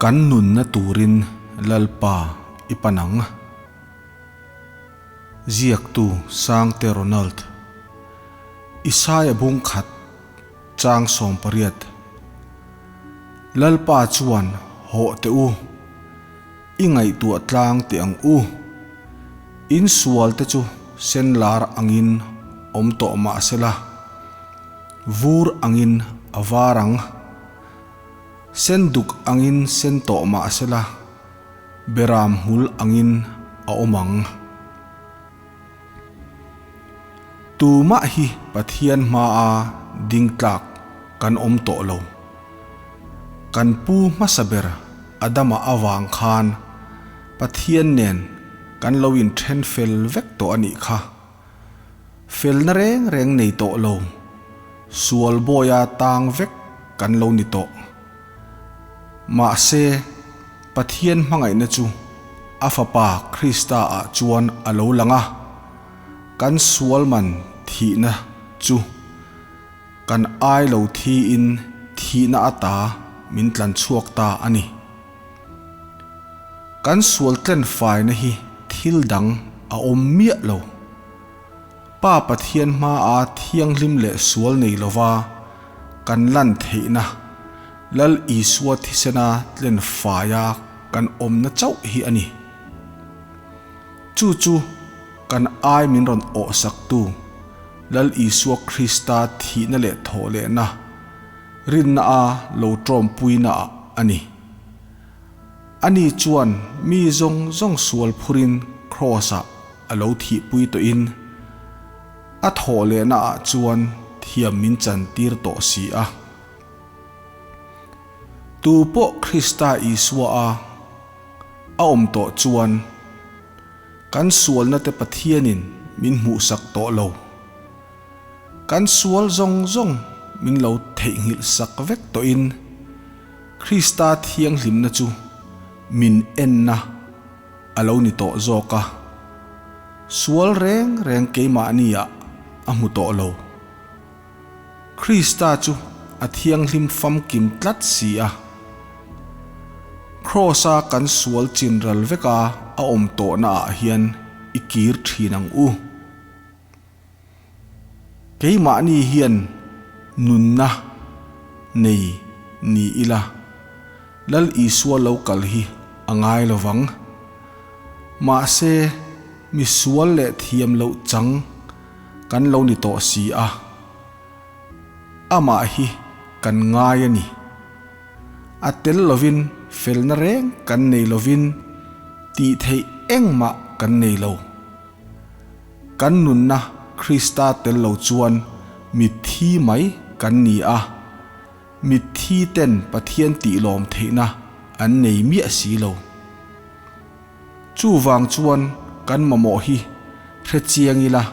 Kan nunna turin Lalpa i pan ang. Ziaktu Sangte Ronald. Isaia bung khat chang 18. Lalpa chuan hawh teh u, i ngaihtuah tlang teh ang u. In sual te chu sen lar angin awm tawh mah sela, vur angin a var ang. Sen duk angin sen tawh mah sela, beram hmul angin a awm ang. Tumah hi Pathian hmaa ding tlak kan awm tawh lo. Kan pu hmasa ber Adama avang khan Pathian nen kan lo inthen fel vek tawh a nih kha. Felna reng reng nei tawh lo, sual bawia tang vek kan lo ni tawh. Mahse, Pathian hmangaihna chu a Fapa Krista ah chuan a lo lang a, kan sual man thihna chu kan ai lo thiin thihna ata min tlan chhuak ta a ni. Kan sual tlen faina hi thil dang a awm miah lo. Pa Pathian hmaa thianghlim leh sual nei lova kan lan theihna Lal Isua thisena tlen faia kan awmna chauh hi a ni. Chu chu kan ai min rawn awhsaktu Lal Isua Krista thihna leh thawhlehna rinna a lo tawmpuina ah a ni. Ani chuan mi zawng zawng sual phurin Kraws-ah a lo thihpui tawhin a thawh lehna ah chuan thiam min chantir tawh si a. Tu pawh Krista Isua a a awm tawh chuan kan sualna te Pathianin min hmuhsak tawh lo. Kan sual zawng zawng min lo theihnghilh sak vek tawhin Krista thianghlimna chu min enna a lo ni tawh zawk a, sual reng reng keimahniah a hmu tawh lo. Krista chu a thianghlim famkim tlat si a. Kraws-a kan sual chinral veka a awm tawhnaah hian i kir thin ang u. Keimahni hian nunna nei ni ila, Lal Isua lo kal hi a ngai lo vang. Mahse, mi sual leh thiam loh chang kan lo ni tawh si a, amah hi kan ngai a ni. A tel lovin felna reng kan nei lovin tih theih engmah kan nei lo. Kan nunna Krista tel lo chuan mitthi mai kan ni a, mitthi ten Pathian tihlawm theihna an nei miah si lo. Chuvang chuan kan mamawh hi hre chiang ila,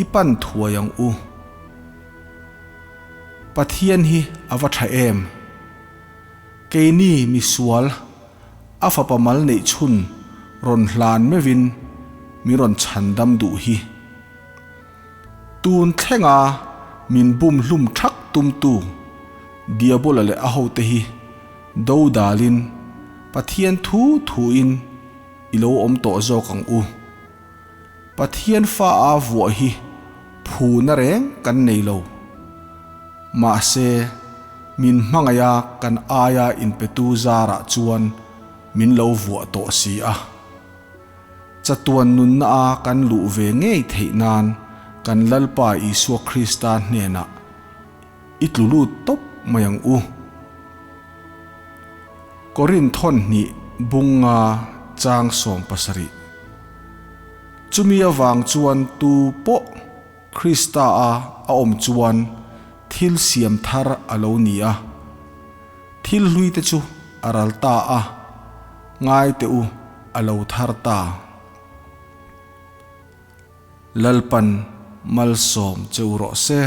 i pan thuai ang u. Pathian hi a va tha em? Keini misual A fapa mal neih chhun rawn hlan meuhin min rawn chhan dam duh hi. Tun thlenga min bum hlum thak tumtu Diabola leh a hote hi do dalin Pathian thu thuin i lo awm tawh zawk ang u. Pathian fa a vuah hi phuna reng kan nei lo. Mahse, min hmangaih a kan aia inpetu zarah chuan min lo vuah tawh si a. Chatuan nunna a kan luh ve ngei theih nan kan Lalpa Isua Krista hnenah i tlu lut tawp mai ang u. Korinthon hnih bunga chang 70. Chumi avang chuan tu pawh Krista a a awm chuan thil siam thar a lo ni a, thil hlui te chu a ral ta a, ngai teh u a lo thar ta. Lalpan malsawm che u rawh se.